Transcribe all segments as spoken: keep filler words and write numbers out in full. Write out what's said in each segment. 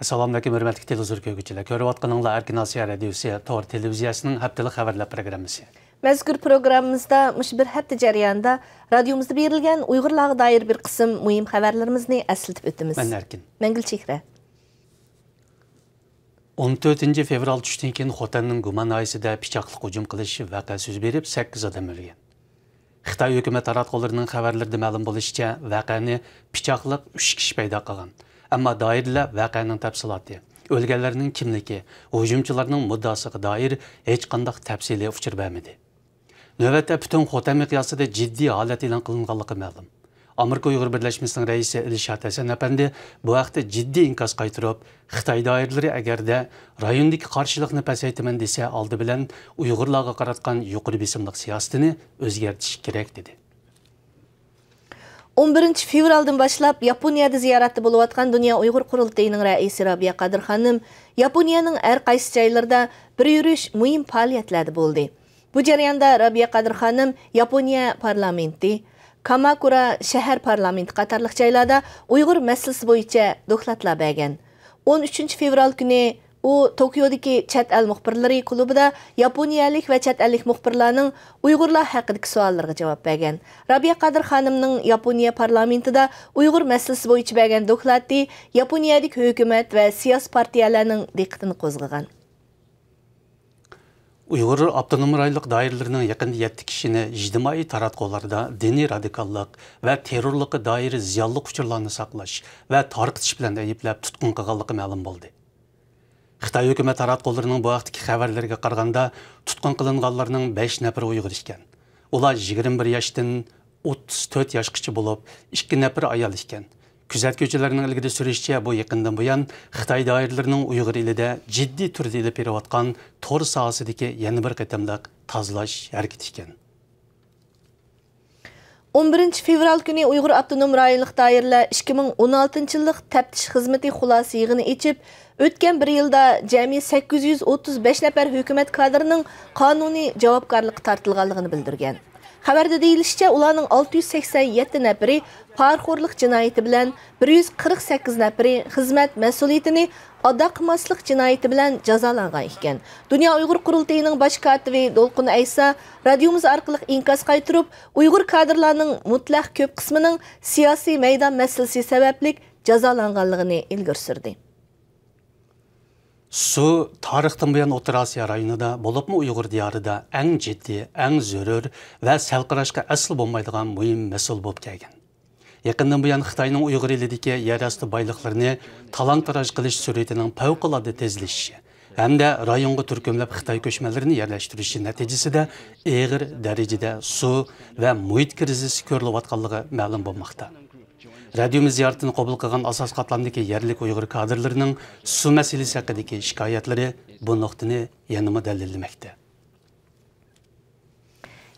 ئەسسالامۇئەلەيكۇم، ھۆرمەتلىك تېلېۋىزور كۆرگۈچىلەر. كۆرۈۋاتقىنىڭلار ئەركىن ئاسىيا رادىيوسى تور تېلېۋىزىيەسىنىڭ ھەپتىلىك خەۋەرلەر پروگراممىسى. مەزكۇر پروگراممىمىزدا مۇشۇ بىر ھەپتە جەريانىدا رادىيومىزدا بېرىلگەن ئۇيغۇرلارغا دائىر بىر قىسىم مۇھىم خەۋەرلىرىمىزنى ئەسلىتىپ ئۆتىمىز. مەن ئەركىن. مەن گۈلچېھرە. ئون تۆتىنچى فېۋرال چۈشتىن كېيىن خوتەننىڭ گۇما ناھىيەسىدە پىچاقلىق ھۇجۇم قىلىش ۋەقەسى يۈز بېرىپ، سەككىز ئادەم ئۆلگەن. خىتاي ھۆكۈمەت تاراتقۇلىرىنىڭ خەۋەرلىرىدە مەلۇم بولۇشىچە، ۋەقەنى پىچاقلىق ئۈچ كىشى پەيدا قىلغان. ئەمما دائىرىلەر ۋەقەنىڭ تەپسىلاتى، ئۆلگەنلەرنىڭ كىملىكى، ھۇجۇمچىلارنىڭ مۇددىئاسىغا دائىر ھېچقانداق تەپسىلىي ئۇچۇر بەرمىدى. نۆۋەتتە پۈتۈن خوتەن مىقياسىدا جىددىي ھالەت ئېلان قىلىنغانلىقى مەلۇم. ئامېرىكا ئۇيغۇر بىرلەشمىسىنىڭ رەئىسى ئىلشات ھەسەن ئەپەندى بۇ ھەقتە جىددىي ئىنكاس قايتۇرۇپ، خىتاي دائىرىلىرى ئەگەردە رايوندىكى قارشىلىقنى پەسەيتىمەن دېسە، ئالدى بىلەن ئۇيغۇرلارغا قاراتقان يۇقىرى بېسىملىق سىياسىتىنى ئۆزگەرتىشى كېرەك، دېدى. ئون بىرىنچى فېۋرالدىن باشلاپ ياپونىيەدە زىيارەتتە بولۇۋاتقان دۇنيا ئۇيغۇر قۇرۇلتىيىنىڭ رەئىسى رابىيە قادىر خانىم ياپونىيەنىڭ ھەر قايسى جايلىرىدا بىر يۈرۈش مۇھىم پائالىيەتلەردە بولدى. بۇ جەرياندا رابىيە قادىر خانىم ياپونىيە پارلامېنتى، كاماكۇرا شەھەر پارلامېنتى قاتارلىق جايلاردا ئۇيغۇر مەسىلىسى بويىچە دوكلاتلار بەرگەن. ئون ئۈچىنچى فېۋرال كۈنى ئۇ توكيودىكى چەت ئەل مۇخبىرلىرى كۇلۇبىدا ياپونىيەلىك ۋە چەت ئەللىك مۇخبىرلارنىڭ ئۇيغۇرلار ھەققىدىكى سوئاللىرىغا جاۋاب بەرگەن. رابىيە قادىر خانىمنىڭ ياپونىيە پارلامېنتىدا ئۇيغۇر مەسىلىسى بويىچە بەرگەن دوكلاتى ياپونىيەدىكى ھۆكۈمەت ۋە سىياسىي پارتىيەلەرنىڭ دىققىتىنى قوزغىغان. ئۇيغۇر ئاپتونوم رايونلۇق دائىرىلىرىنىڭ يېقىندا يەتتە كىشىنى ئىجتىمائىي تاراتقۇلاردا دىنىي رادىكاللىق ۋە تېررورلۇققا دائىر زىيانلىق ئۇچۇرلارنى ساقلاش ۋە تارقىتىش بىلەن ئەيىبلەپ تۇتقۇن قىلغانلىقى مەلۇم بولدى. خىتاي ھۆكۈمەت تاراتقۇلىرىنىڭ بۇ ھەقتىكى خەۋەرلىرىگە قارىغاندا، تۇتقۇن قىلىنغانلارنىڭ بەش نەپىرى ئۇيغۇر ئىكەن. ئۇلار يىگىرمە بىر ياشتىن ئوتتۇز تۆت ياشقىچە بولۇپ، ئىككى نەپىرى ئايال ئىكەن. كۆزەتكۈچىلەرنىڭ ئىلگىرى سۈرۈشىچە، بۇ يېقىندىن بۇيان خىتاي دائىرىلىرىنىڭ ئۇيغۇر ئېلىدە جىددىي تۈردە ئېلىپ بېرىۋاتقان تور ساھەسىدىكى يەنە بىر قېتىملىق تازىلاش ھەرىكىتى ئىكەن. ئون بىرىنچى فېۋرال كۈنى ئۇيغۇر ئاپتونوم رايونلۇق دائىرىلەر ئىككى مىڭ ئون ئالتىنچى يىللىق تەپتىش خىزمىتى خۇلاسە يىغىنى ئېچىپ، ئۆتكەن بىر يىلدا جەمئىي سەككىز يۈز ئوتتۇز بەش نەپەر ھۆكۈمەت كادىرىنىڭ قانۇنىي جاۋابكارلىققا تارتىلغانلىقىنى بىلدۈرگەن. خەۋەردە دېيىلىشىچە، ئۇلارنىڭ ئالتە يۈز سەكسەن يەتتە نەپىرى پارىخورلۇق جىنايىتى بىلەن، بىر يۈز قىرىق سەككىز نەپىرى خىزمەت مەسئۇلىيىتىنى ئادا قىلماسلىق جىنايىتى بىلەن جازالانغان ئىكەن. دۇنيا ئۇيغۇر قۇرۇلتىيىنىڭ باش كاتىپى دولقۇن ئەيسا رادىيومىز ئارقىلىق ئىنكاس قايتۇرۇپ، ئۇيغۇر كادىرلارنىڭ مۇتلەق كۆپ قىسمىنىڭ سىياسىي مەيدان مەسىلىسى سەۋەبلىك جازالانغانلىقىنى ئىلگىرى سۈردى. سۇ تارىختىن بۇيان ئوتتۇرا ئاسىيا رايونىدا، بولۇپمۇ ئۇيغۇر دىيارىدا ئەڭ جىددىي، ئەڭ زۆرۈر ۋە سەل قاراشقا ئەسلا بولمايدىغان مۇھىم مەسىلە بولۇپ كەلگەن. يېقىندىن بۇيان خىتاينىڭ ئۇيغۇر ئېلىدىكى يەر ئاستى بايلىقلىرىنى تالاڭ-تاراج قىلىش سۈرئىتىنىڭ پەۋقۇلئاددە تېزلىشىشى ھەمدە رايونغا تۈركۈملەپ خىتاي كۆچمەنلىرىنى يەرلەشتۈرۈشى نەتىجىسىدە ئېغىر دەرىجىدە سۇ ۋە مۇھىت كىرىزىسى كۆرۈلۈۋاتقانلىقى مەلۇم بولماقتا. رادىيومىز زىيارىتىنى قوبۇل قىلغان ئاساسىي قاتلامدىكى يەرلىك ئۇيغۇر كادىرلىرىنىڭ سۇ مەسىلىسى ھەققىدىكى شىكايەتلىرى بۇ نۇقتىنى يەنىمۇ دەلىللىمەكتە.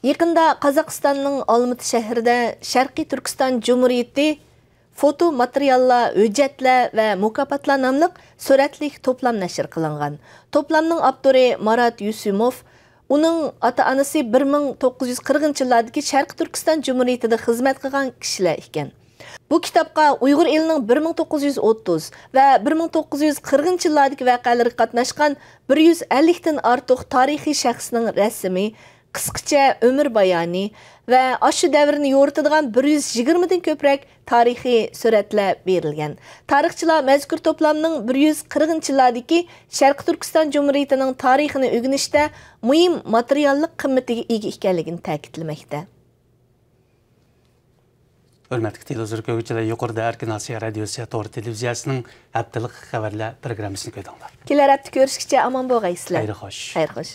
يېقىندا قازاقىستاننىڭ ئالمىتى شەھىرىدە شەرقىي تۈركىستان جۇمھۇرىيىتى فوتو ماتېرىياللار، ھۆججەتلەر ۋە مۇكاپاتلار ناملىق سۈرەتلىك توپلام نەشر قىلىنغان. توپلامنىڭ ئاپتورى مارات يۈسۈموف، ئۇنىڭ ئاتا-ئانىسى بىر مىڭ توققۇز يۈز قىرىقىنچى يىللاردىكى شەرقىي تۈركىستان جۇمھۇرىيىتىدە خىزمەت قىلغان كىشىلەر ئىكەن. بۇ كىتابقا ئۇيغۇر ئېلىنىڭ بىر مىڭ توققۇز يۈز ئوتتۇز ۋە بىر مىڭ توققۇز يۈز قىرىقىنچى يىللاردىكى ۋەقەلىرىگە قاتناشقان بىر يۈز ئەللىكتىن ئارتۇق تارىخىي شەخسنىڭ رەسىمى، قىسقىچە ئۆمۈر بايانى ۋە ئاشۇ دەۋرنى يورۇتىدىغان بىر يۈز يىگىرمىدىن كۆپرەك تارىخىي سۈرەتلەر بېرىلگەن. تارىخچىلار مەزكۇر توپلامنىڭ بىر يۈز قىرىقىنچى يىللاردىكى شەرقىي تۈركىستان جۇمھۇرىيىتىنىڭ تارىخىنى ئۆگىنىشتە مۇھىم ماتېرىياللىق قىممىتىگە ئىگە ئىكەنلىكىنى تەكىتلىمەكتە. ھۆرمەتلىك تېلېۋىزور كۆرگۈچىلەر، يۇقىرىدا ئەركىن ئاسىيا رادىيوسى تور تېلېۋىزىيەسىنىڭ ھەپتىلىك خەۋەرلەر پروگراممىسىنى كۆردۈڭلار. كېلەر ھەپتە كۆرۈشكىچە ئامان بولغايسىلەر. خەير خوش. خەير خوش.